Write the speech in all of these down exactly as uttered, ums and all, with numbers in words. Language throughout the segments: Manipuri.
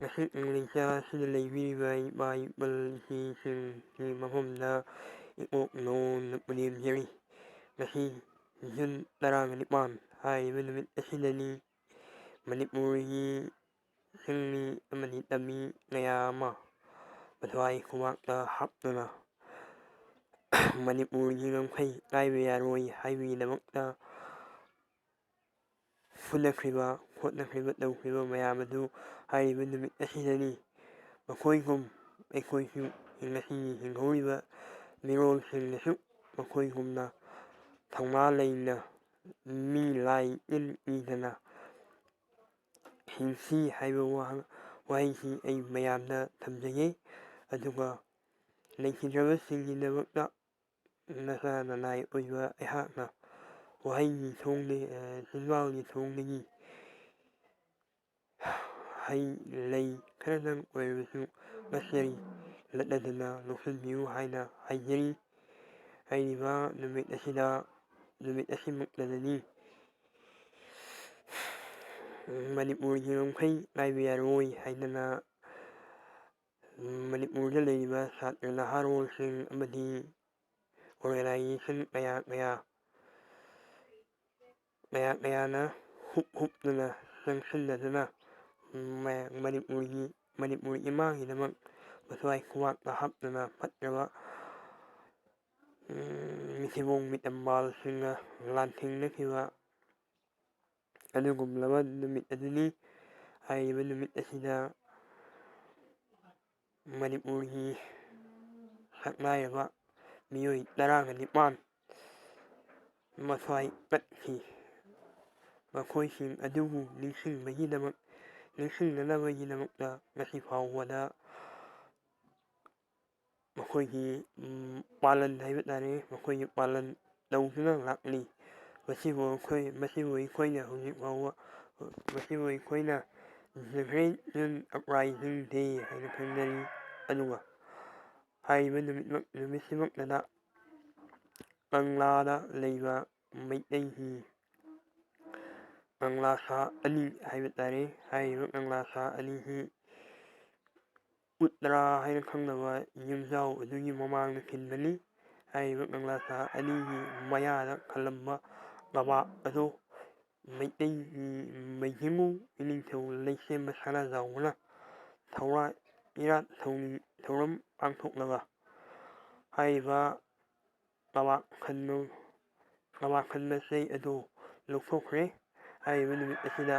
ꯉꯁꯤ ꯂꯩꯆꯥ ꯑꯁꯤꯗ ꯂꯩꯕꯤꯔꯤꯕ ꯏꯄꯥ ꯏꯄꯨ ꯏꯆꯦꯁꯤꯡꯒꯤ ꯃꯐꯝꯗ ꯏꯀꯣꯛ ꯅꯧꯅ ꯄꯨꯅꯦꯝꯖꯔꯤ꯫ ꯉꯁꯤ ꯖꯨꯟ ꯇꯔꯥꯒ ꯅꯤꯄꯥꯟ ꯍꯥꯏꯔꯤꯕ ꯅꯨꯃꯤꯠ ꯑꯁꯤꯗꯅꯤ ꯃꯅꯤꯄꯨꯔꯒꯤ ꯆꯤꯡꯃꯤ ꯑꯃꯗꯤ ꯇꯝꯃꯤ ꯀꯌꯥ ꯑꯃ ꯃꯊ꯭ꯋꯥꯏ ꯈꯨꯕꯥꯛꯇ ꯍꯥꯞꯇꯨꯅ ꯃꯅꯤꯄꯨꯔꯒꯤ ꯉꯝꯈꯩ ꯀꯥꯏꯕ ꯌꯥꯔꯣꯏ ꯍꯥꯏꯕꯒꯤꯗꯃꯛꯇ ꯐꯨꯅꯈ꯭ꯔꯤꯕ, ꯈꯣꯠꯅꯈ꯭ꯔꯤꯕ, ꯇꯧꯈ꯭ꯔꯤꯕ ꯃꯌꯥꯝ ꯑꯗꯨ ꯍꯥꯏꯔꯤꯕ ꯅꯨꯃꯤꯠ ꯑꯁꯤꯗꯅꯤ꯫ ꯃꯈꯣꯏꯒꯨꯝ ꯑꯩꯈꯣꯏꯁꯨ ꯉꯁꯤ ꯍꯤꯡꯍꯧꯔꯤꯕ ꯃꯤꯔꯣꯜꯁꯤꯡꯅꯁꯨ ꯃꯈꯣꯏꯒꯨꯝꯅ ꯊꯧꯅꯥ ꯂꯩꯅ ꯃꯤ ꯂꯥꯏ ꯏꯟ ꯏꯗꯅ ꯍꯤꯡꯁꯤ ꯍꯥꯏꯕ ꯋꯥꯍꯪ, ꯋꯥꯍꯩꯁꯤ ꯑꯩ ꯃꯌꯥꯝꯗ ꯊꯝꯖꯒꯦ꯫ ꯑꯗꯨꯒ ꯂꯩꯈꯤꯗ꯭ꯔꯕꯁꯤꯡꯒꯤꯗꯃꯛꯇ ꯅꯆꯥ ꯅꯅꯥꯏ ꯑꯣꯏꯕ ꯑꯩꯍꯥꯛꯅ ꯋꯥꯍꯩꯒꯤ ꯊꯣꯡꯗꯒꯤ, ꯑ, ꯆꯤꯟꯕꯥꯜꯒꯤ ꯊꯣꯡꯗꯒꯤ ꯍꯩ ꯂꯩ ꯈꯔꯗꯪ ꯑꯣꯏꯔꯕꯁꯨ ꯉꯁꯤꯗꯤ ꯂꯠꯅꯗꯅ ꯂꯧꯁꯤꯟꯕꯤꯌꯨ ꯍꯥꯏꯅ ꯍꯥꯏꯖꯔꯤ꯫ ꯍꯥꯏꯔꯤꯕ ꯅꯨꯃꯤꯠ ꯑꯁꯤꯗ, ꯅꯨꯃꯤꯠ ꯑꯁꯤꯃꯛꯇꯗꯅꯤ ꯃꯅꯤꯄꯨꯔꯒꯤ ꯉꯝꯈꯩ ꯀꯥꯏꯕ ꯌꯥꯔꯣꯏ ꯍꯥꯏꯗꯅ ꯃꯅꯤꯄꯨꯔꯗ ꯂꯩꯔꯤꯕ ꯁꯥꯇ꯭ꯔ ꯅꯍꯥꯔꯣꯜꯁꯤꯡ ꯑꯃꯗꯤ organization ꯀꯌꯥ ꯀꯌꯥ, ꯀꯌꯥ ꯀꯌꯥꯅ ꯍꯨꯞ ꯍꯨꯞꯇꯨꯅ ꯆꯪꯁꯤꯟꯅꯗꯨꯅ ꯃ-, ꯃꯅꯤꯄꯨꯔꯒꯤ, ꯃꯅꯤꯄꯨꯔ ꯏꯃꯥꯒꯤꯗꯃꯛ ꯃꯊ꯭ꯋꯥꯏ ꯈꯨꯕꯥꯛꯇ ꯍꯥꯞꯇꯨꯅ ꯐꯠꯇ꯭ꯔꯕ, ꯎꯝ, ꯃꯤꯊꯤꯕꯣꯡ ꯃꯤꯇꯝꯕꯥꯜꯁꯤꯡꯅ ꯂꯥꯟꯊꯦꯡꯅꯈꯤꯕ ꯑꯗꯨꯒꯨꯝꯂꯕ ꯅꯨꯃꯤꯠ ꯑꯗꯨꯅꯤ꯫ ꯍꯥꯏꯔꯤꯕ ꯅꯨꯃꯤꯠ ꯑꯁꯤꯗ ꯃꯅꯤꯄꯨꯔꯒꯤ ꯁꯛꯅꯥꯏꯔꯕ ꯃꯤꯑꯣꯏ ꯇꯔꯥꯒ ꯅꯤꯄꯥꯟ ꯃꯊ꯭ꯋꯥꯏ ꯀꯠꯈꯤ꯫ ꯃꯈꯣꯏꯁꯤꯡ ꯑꯗꯨꯕꯨ ꯅꯤꯡꯁꯤꯡꯕꯒꯤꯗꯃꯛ, ꯅꯤꯡꯁꯤꯡꯅꯅꯕꯒꯤꯗꯃꯛꯇ ꯉꯁꯤ ꯐꯥꯎꯕꯗ ꯃꯈꯣꯏꯒꯤ, ꯎꯝ, ꯄꯥꯂꯟ ꯍꯥꯏꯕ ꯇꯥꯔꯦ, ꯃꯈꯣꯏꯒꯤ ꯄꯥꯂꯟ ꯇꯧꯗꯨꯅ ꯂꯥꯛꯂꯤ꯫ ꯃꯁꯤꯕꯨ ꯑꯩꯈꯣꯏ, ꯃꯁꯤꯕꯨ ꯑꯩꯈꯣꯏꯅ ꯍꯧꯖꯤꯛ ꯐꯥꯎꯕ, ꯃꯁꯤꯕꯨ ꯑꯩꯈꯣꯏꯅ The Great June Uprising Day ꯍꯥꯏꯅ ꯈꯪꯅꯔꯤ꯫ ꯑꯗꯨꯒ ꯍꯥꯏꯔꯤꯕ ꯅꯨꯃꯤꯠꯃꯛ, ꯅꯨꯃꯤꯠꯁꯤꯃꯛꯇꯗ ꯀꯪꯂꯥꯗ ꯂꯩꯕ ꯃꯩꯇꯩꯒꯤ ꯀꯪꯂꯥ ꯁꯥ ꯑꯅꯤ ꯍꯥꯏꯕ ꯇꯥꯔꯦ꯫ ꯍꯥꯏꯔꯤꯕ ꯀꯪꯂꯥ ꯁꯥ ꯑꯅꯤꯁꯤ ꯎꯠꯇ꯭ꯔꯥ ꯍꯥꯏꯅ ꯈꯪꯅꯕ ꯌꯨꯝꯖꯥꯎ ꯑꯗꯨꯒꯤ ꯃꯃꯥꯡꯗ ꯈꯤꯟꯕꯅꯤ꯫ ꯍꯥꯏꯔꯤꯕ ꯀꯪꯂꯥ ꯁꯥ ꯑꯅꯤꯒꯤ ꯃꯌꯥꯗ ꯈꯜꯂꯝꯕ ꯀꯕꯥꯛ ꯑꯗꯨ ꯃꯩꯇꯩꯒꯤ ꯃꯩꯖꯤꯡꯉꯨ ꯏꯅꯤꯡꯊꯧ ꯂꯩꯁꯦꯝꯕ ꯁꯅꯥꯖꯥꯎꯕꯅ ꯊꯧꯔꯥ ꯏꯔꯥꯠ ꯊꯧꯅꯤ ꯊꯧꯔꯝ ꯄꯥꯡꯊꯣꯛꯂꯒ ꯍꯥꯏꯔꯤꯕ ꯀꯕꯥꯛ ꯈꯟꯕ ꯀꯕꯥꯛ ꯈꯟꯕ ꯆꯩ ꯑꯗꯨ ꯂꯧꯊꯣꯛꯈ꯭ꯔꯦ꯫ ꯍꯥꯏꯔꯤꯕ ꯅꯨꯃꯤꯠ ꯑꯁꯤꯗ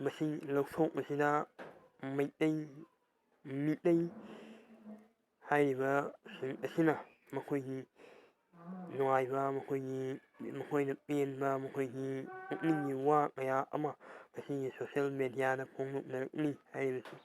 ꯃꯁꯤ ꯂꯧꯊꯣꯛꯄꯁꯤꯗ ꯃꯩꯇꯩ ꯃꯤꯇꯩ ꯍꯥꯏꯔꯤꯕꯁꯤꯡ ꯑꯁꯤꯅ ꯃꯈꯣꯏꯒꯤ ꯅꯨꯡꯉꯥꯏꯕ, ꯃꯈꯣꯏꯒꯤ ꯃꯈꯣꯏꯅ ꯄꯦꯟꯕ, ꯃꯈꯣꯏꯒꯤ ꯄꯨꯛꯅꯤꯡꯒꯤ ꯋꯥ ꯀꯌꯥ ꯑꯃ ꯉꯁꯤꯒꯤ ꯁꯣꯁꯦꯜ ꯃꯦꯗꯤꯌꯥꯗ ꯐꯣꯡꯗꯣꯛꯅꯔꯛꯂꯤ꯫ ꯍꯥꯏꯔꯤꯕꯁꯤ